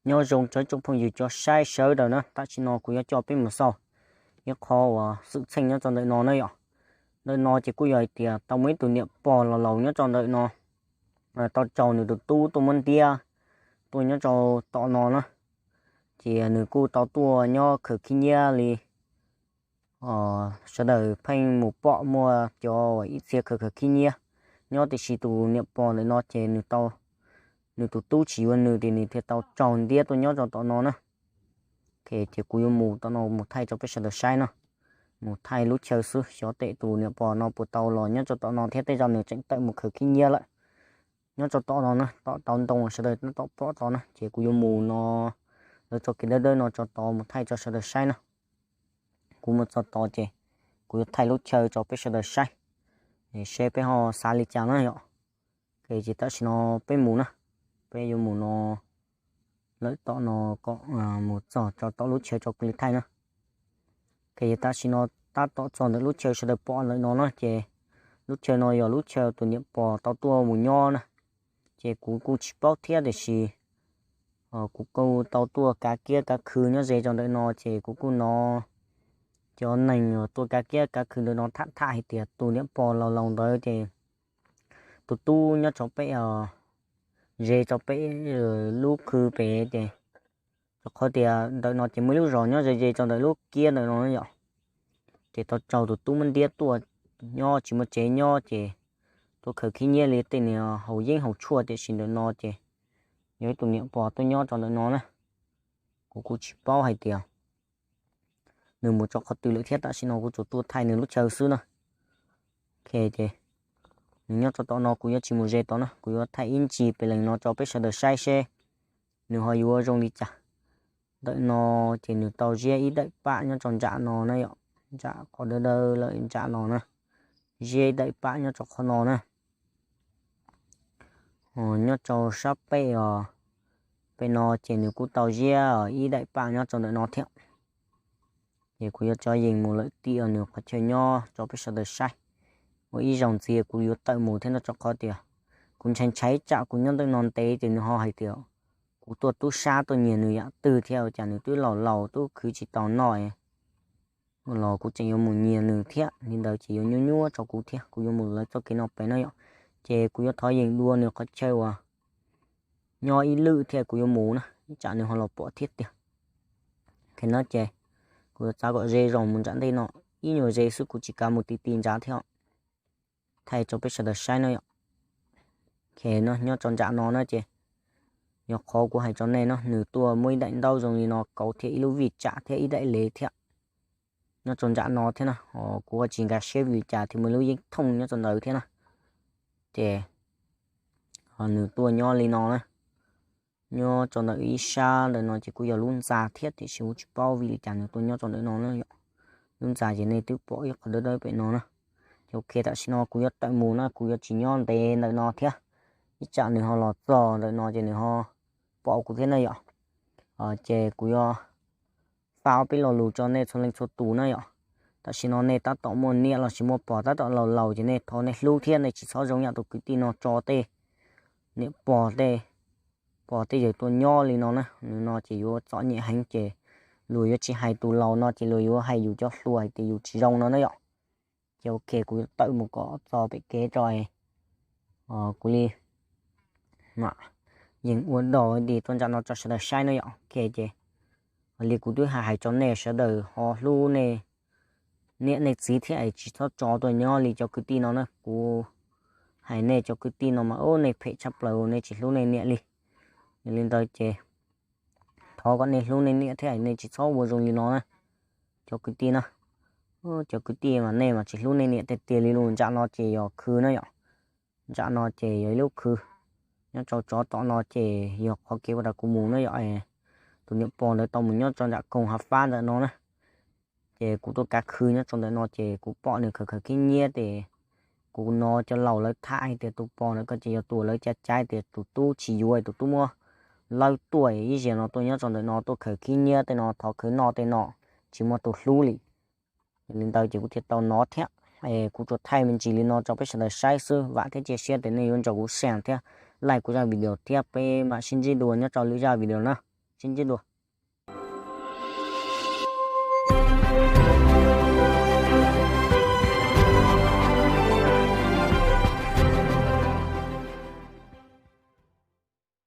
Nyob zoo tsoom phooj ywg cov saib sawv daws na, tam sim no kuv yuav coj peb mus xauj ib qho uas xwm txheej nyob rau ntawm no na yom. Ntawm no ces kuj yog hais tias tau muaj ib tug niam pog laus laus nyob rau ntawm no, tau raug nws tus tub tuaj muab ntiab tuaj nyob rau tom no na. Ces nws kuj tau tuaj nyob khaws khib nyiab li sawv daws pheej mus pom muaj cov ib txhia khaws khaws khib nyiab nyob, tiam sis tus niam pog ntawm no ces nws tau, nws tus tub tsis yuav nws ces nws thiaj tau raug ntiab tuaj nyob rau tom no na. Ces kuv yuav mus tom no mus thaij rau peb sawv daws saib no, mus thaij lub chaw xwb, xyov tes tus niam pog no puas tau los nyob rau tom no thiab, tej zaum nws tseem tawm mus khaws khib nyiab lawm. Nyob rau tom no na, tom tau ntoo sawv daws tab tom pom tod na, ces kuv yuav mus no, lawv tso kev dawb dawb no rau tod mus thaij rau sawv daws saib no. Kuv mus txog tod ces kuv yuav thaij lub chaw rau peb sawv daws saib, seb peb ho xav li cas na yom. Ces tam sim no peb mus na, peb yuav mus no, lawm tom no kom mus txog rau tom lub chaw rau kuv li thaij na. Ces tam sim no tab tom txog ntawm lub chaw sawv daws pom ntawm no na, ces lub chaw no yog lub chaw tus niam pog tau tuaj mus nyob na. Ces kuv kuj tsis paub thiab, tiam sis kuv kuj tau tuaj kav kiab kav khw nyob ze rau ntawm no, ces kuv kuj hnov cov neeg tuaj kav kiab kav khw ntawm no tham tham hais tias tus niam pog laus laus ntawd ces tus tub nyob rau pem, ze rau pem lub khw pem ces, rau qhov tias ntawm no ces muaj ib lub zos nyob ze ze rau ntawm lub kiab ntawm no yom. Ces tau raug tus tub muab ntiab tuaj nyob tsis muaj tsev nyob ces tuaj khaws khib nyiab li tej niag haus yeeb haus tshuaj, tiam sis ntawm no ces yog ib tus niam pog tuaj nyob rau ntawm no na. Kuv kuj tsis paub hais tias nws mus rau qhov twg lawm thiab, tam sim no kuv tsuas tuaj thaij nws lub chaw xwb na. Ces nws nyob rau tom no, kuv yuav tsis mus ze tod na, kuv yuav thaij ib ntsis pem lees no rau peb sawv daws saib seb nws ho yuav zoo li cas. Ntawm no ces nws tau ziab ib daim pam nyob rau nram no na yom, nram qhov dawb dawb lawm nram no na, ziab ib daim pam nyob rau qhov no na. Nyob rau sab pem os, pem no ces nws kuj tau ziab ib daim pam nyob rau ntawm no thiab. Ces kuv yuav tso yees mus lawm tim nws qhov chaw nyob rau peb sawv daws saib. Ua ib zaug ntxiv kuv yuav tawm mus thiab no, rau qhov tias kuv ntshai ntshai tsam kuv nyob ntawm no ntev ces nws ho hais tias kuv tuaj tub sab tuaj nyiag nws yam twg thiab, ua cas nws twb laus laus twb khwv tsis tau noj los kuv tseem yuav mus nyiag nws thiab. Li ntawd ces yuav nyuaj nyuaj rau kuv thiab, kuv yuav mus lawv txoj kev no pem no yom. Ces kuv yuav thov yees dua nws qhov chaw uas nyob ib lwm thiab kuv yuav mus na, ib tsam nws ho los pom thiab tiag. Ces no ces kuv yuav txav kom ze zog mus nram ntej no, ib nyuag ze xwb, kuv tsis kav mus ti ti nrad thiab. Thaij rau peb sawv daws saib no yom. Ces no nyob rau nram no na ces yog qhov kuv hais rau nej no, nws tuaj muaj ib daim ntaub zoo li no kauv thiab ib lub vij tsam thiab ib daim lev thiab nyob rau nram no thiab na. Kuv ua tsis nkag siab vim li cas thiaj muaj lub yeeb thooj nyob rau ntawd thiab na. Ces nws tuaj nyob li no na, nyob rau ntawm ib sab ntawm no ces kuj yog lub ntxa thiab, tiam sis kuv tsis paub vim li cas nws tuaj nyob rau ntawm no na yom. Lub ntxa ces nej twb pom ib qho dawb dawb pem no na. Ces ok, tam sim no kuv yuav tawm mus na, kuv yuav tsis nyob ntev ntawm no thiab, ib tsam nws ho los txog ntawm no ces nws ho pom kuv thiab na yom. Ces kuv yuav faj ob peb lo lus rau nej txhua leej txhua tus na yom. Tam sim no nej tab tom muaj niam lossis muaj pog tab tom laus laus ces nej thov nej hlub thiab nej tsis txhob zoo yam tus kwv tij no tso tej niam pog tej, pog tej yawg tuaj nyob li no na. Nws no ces yuav txom nyem heev ces luag yuav tsis hais tus laus no ces luag yuav hais yus cov hluas hais tias yus tsis zoo no na yom. Ces ok, kuv yuav tawm mus kom txog pem kev rau kuv li mam yees ua dog di tuaj nram no rau sawv daws saib na yom. Ok, ces li kuv twb hais hais rau nej sawv daws ho hlub nej niam nej txiv thiab es tsis txhob tso tuaj nyob li cov kwv tij no na. Kuv hais nej cov kwv tij no mas ub, nej phem tshaj plaws, nej tsis hlub nej niam li. Yog li ntawd ces thov kom nej hlub nej niam thiab nej tsis txhob ua zoo li no na cov kwv tij na. Cov kwv tij mas nej mas tsis hlub nej niam tiag tiag li lus. Nram no ces yog khw na yom, nram no ces yog ib lub khw. Nyob rau tsov tom no ces yog qhov kev ua rau kuv mus na yom. Tus niam pog ntawd tau mus nyob rau nram koog hav fab ntawm no na. Ces kuv tuaj kav khw nyob rau ntawm no ces kuv pom nws khaws khaws khib nyiab ces kuv hnov cov laus lawv tham hais tias tus pog ntawd ko ces yog tus lawv cav cav tias tus tub tsis yuav, tus tub muab lawb tuaj, ib zaug no tuaj nyob rau ntawm no tuaj khaws khib nyiab tej no, thov khwv noj tej no, tsis muaj tus hlub li. Yog li ntawd ces kuv thiaj tau hnov thiab. Kuv tsuas thaij me ntsis li no rau peb sawv daws saib xwb, vam thiab cia siab tias nej yuav nrog kuv share thiab like kuv zaj video thiab peb mam sib ntsib dua nyob rau lwm zaj video na. sib ntsib dua.